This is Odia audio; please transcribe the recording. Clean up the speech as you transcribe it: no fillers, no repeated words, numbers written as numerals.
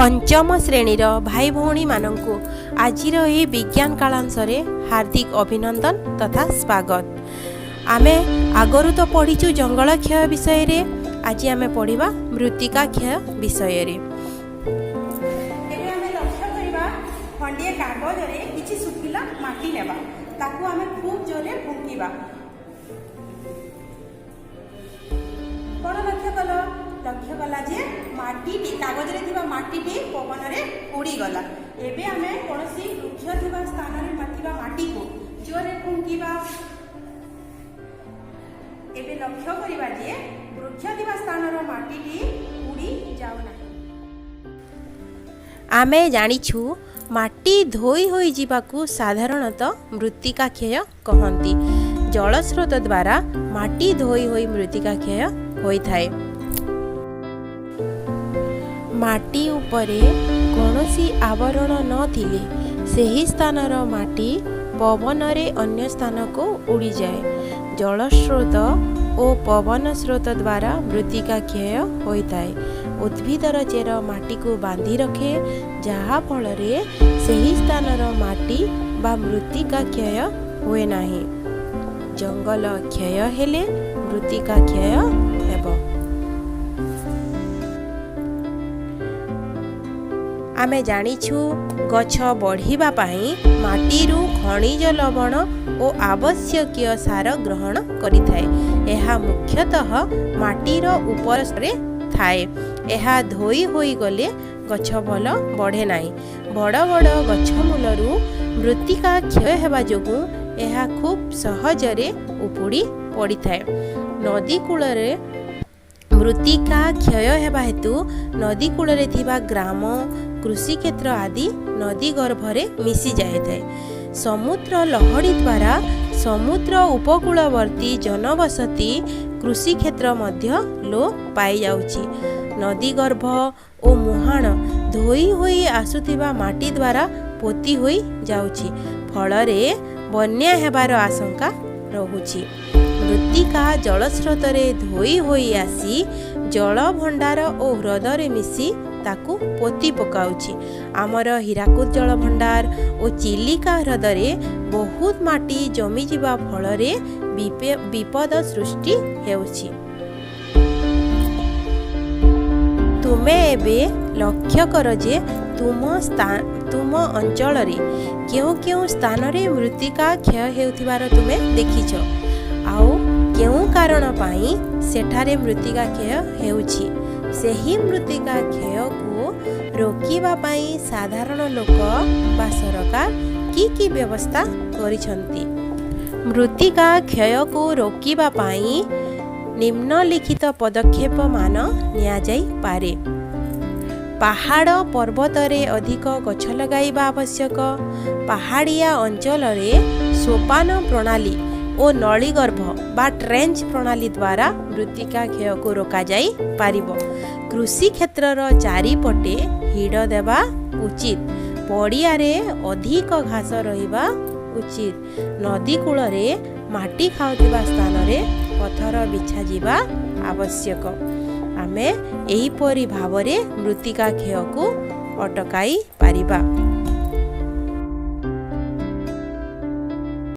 ପଞ୍ଚମ ଶ୍ରେଣୀର ଭାଇ ଭଉଣୀମାନଙ୍କୁ ଆଜିର ଏହି ବିଜ୍ଞାନ କାଳାଂଶରେ ହାର୍ଦ୍ଦିକ ଅଭିନନ୍ଦନ ତଥା ସ୍ୱାଗତ। ଆମେ ଆଗରୁ ତ ପଢ଼ିଛୁ ଜଙ୍ଗଲ କ୍ଷୟ ବିଷୟରେ, ଆଜି ଆମେ ପଢ଼ିବା ମୃତ୍ତିକା କ୍ଷୟ ବିଷୟରେ। ଏବେ ଆମେ ଲକ୍ଷ୍ୟ କରିବା, ଖଣ୍ଡିଏ କାଗଜରେ କିଛି ଶୁଖିଲା ମାଟି ନେବା, ତାକୁ ଆମେ ଖୁବ୍ ଜୋରରେ ଫୁଙ୍କିବା। କ'ଣ ଲକ୍ଷ୍ୟ କଲ? ଲକ୍ଷ୍ୟ କଲା ଯେ ମାଟିଟି, କାଗଜରେ ଥିବା ମାଟିଟି ପବନରେ ଉଡ଼ିଗଲା। ଏବେ ଆମେ କୌଣସି ବୃକ୍ଷ ଥିବା ସ୍ଥାନରେ ଥିବା ମାଟିକୁ ଜୋରରେ ଫୁଙ୍କିବା। ଏବେ ଲକ୍ଷ୍ୟ କରିବା ଯେ ବୃକ୍ଷ ଥିବା ସ୍ଥାନର ମାଟିଟି ଉଡ଼ି ଯାଉନାହିଁ। ଆମେ ଜାଣିଛୁ, ମାଟି ଧୋଇ ହୋଇଯିବାକୁ ସାଧାରଣତଃ ମୃତ୍ତିକା କ୍ଷୟ କହନ୍ତି। ଜଳସ୍ରୋତ ଦ୍ୱାରା ମାଟି ଧୋଇ ହୋଇ ମୃତ୍ତିକା କ୍ଷୟ ହୋଇଥାଏ। ମାଟି ଉପରେ କୌଣସି ଆବରଣ ନଥିଲେ ସେହି ସ୍ଥାନର ମାଟି ପବନରେ ଅନ୍ୟ ସ୍ଥାନକୁ ଉଡ଼ିଯାଏ। ଜଳସ୍ରୋତ ଓ ପବନ ସ୍ରୋତ ଦ୍ୱାରା ମୃତ୍ତିକା କ୍ଷୟ ହୋଇଥାଏ। ଉଦ୍ଭିଦର ଚେର ମାଟିକୁ ବାନ୍ଧି ରଖେ, ଯାହାଫଳରେ ସେହି ସ୍ଥାନର ମାଟି ବା ମୃତ୍ତିକା କ୍ଷୟ ହୁଏ ନାହିଁ। ଜଙ୍ଗଲ କ୍ଷୟ ହେଲେ ମୃତ୍ତିକା କ୍ଷୟ ହେବ। ଆମେ ଜାଣିଛୁ, ଗଛ ବଢ଼ିବା ପାଇଁ ମାଟିରୁ ଖଣିଜ ଲବଣ ଓ ଆବଶ୍ୟକୀୟ ସାର ଗ୍ରହଣ କରିଥାଏ। ଏହା ମୁଖ୍ୟତଃ ମାଟିର ଉପରରେ ଥାଏ। ଏହା ଧୋଇ ହୋଇଗଲେ ଗଛ ଭଲ ବଢ଼େ ନାହିଁ। ବଡ଼ ବଡ଼ ଗଛ ମୂଳରୁ ମୃତ୍ତିକା କ୍ଷୟ ହେବା ଯୋଗୁଁ ଏହା ଖୁବ୍ ସହଜରେ ଉପୁଡ଼ି ପଡ଼ିଥାଏ। ନଦୀ କୂଳରେ ମୃତ୍ତିକା କ୍ଷୟ ହେବା ହେତୁ ନଦୀ କୂଳରେ ଥିବା ଗ୍ରାମ, କୃଷିକ୍ଷେତ୍ର ଆଦି ନଦୀ ଗର୍ଭରେ ମିଶି ଯାଇଥାଏ। ସମୁଦ୍ର ଲହଡ଼ି ଦ୍ୱାରା ସମୁଦ୍ର ଉପକୂଳବର୍ତ୍ତୀ ଜନବସତି, କୃଷିକ୍ଷେତ୍ର ମଧ୍ୟ ଲୋପ ପାଇଯାଉଛି। ନଦୀ ଗର୍ଭ ଓ ମୁହାଣ ଧୋଇ ହୋଇ ଆସୁଥିବା ମାଟି ଦ୍ୱାରା ପୋତି ହୋଇ ଯାଉଛି, ଫଳରେ ବନ୍ୟା ହେବାର ଆଶଙ୍କା ରହୁଛି। ମୃତ୍ତିକା ଜଳସ୍ରୋତରେ ଧୋଇ ହୋଇ ଆସି ଜଳଭଣ୍ଡାର ଓ ହ୍ରଦରେ ମିଶି ତାକୁ ପୋତି ପକାଉଛି। ଆମର ହୀରାକୁଦ ଜଳଭଣ୍ଡାର ଓ ଚିଲିକା ହ୍ରଦରେ ବହୁତ ମାଟି ଜମିଯିବା ଫଳରେ ବିପଦ ସୃଷ୍ଟି ହେଉଛି। ତୁମେ ଏବେ ଲକ୍ଷ୍ୟ କର ଯେ ତୁମ ଅଞ୍ଚଳରେ କେଉଁ କେଉଁ ସ୍ଥାନରେ ମୃତ୍ତିକା କ୍ଷୟ ହେଉଥିବାର ତୁମେ ଦେଖିଛ, ଆଉ କେଉଁ କାରଣ ପାଇଁ ସେଠାରେ ମୃତ୍ତିକା କ୍ଷୟ ହେଉଛି। ସେହି ମୃତ୍ତିକା କ୍ଷୟକୁ ରୋକିବା ପାଇଁ ସାଧାରଣ ଲୋକ ବା ସରକାର କି କି ବ୍ୟବସ୍ଥା କରିଛନ୍ତି? ମୃତ୍ତିକା କ୍ଷୟକୁ ରୋକିବା ପାଇଁ ନିମ୍ନଲିଖିତ ପଦକ୍ଷେପମାନ ନିଆଯାଇପାରେ। ପାହାଡ଼ ପର୍ବତରେ ଅଧିକ ଗଛ ଲଗାଇବା ଆବଶ୍ୟକ। ପାହାଡ଼ିଆ ଅଞ୍ଚଳରେ ସୋପାନ ପ୍ରଣାଳୀ ଓ ନଳୀଗର୍ଭ ବା ଟ୍ରେଞ୍ଚ ପ୍ରଣାଳୀ ଦ୍ୱାରା ମୃତ୍ତିକା କ୍ଷୟକୁ ରୋକାଯାଇପାରିବ। କୃଷି କ୍ଷେତ୍ରର ଚାରିପଟେ ହିଡ଼ ଦେବା ଉଚିତ। ପଡ଼ିଆରେ ଅଧିକ ଘାସ ରହିବା ଉଚିତ। ନଦୀ କୂଳରେ ମାଟି ଖାଉଥିବା ସ୍ଥାନରେ ପଥର ବିଛାଯିବା ଆବଶ୍ୟକ। ଆମେ ଏହିପରି ଭାବରେ ମୃତ୍ତିକା କ୍ଷୟକୁ ଅଟକାଇ ପାରିବା।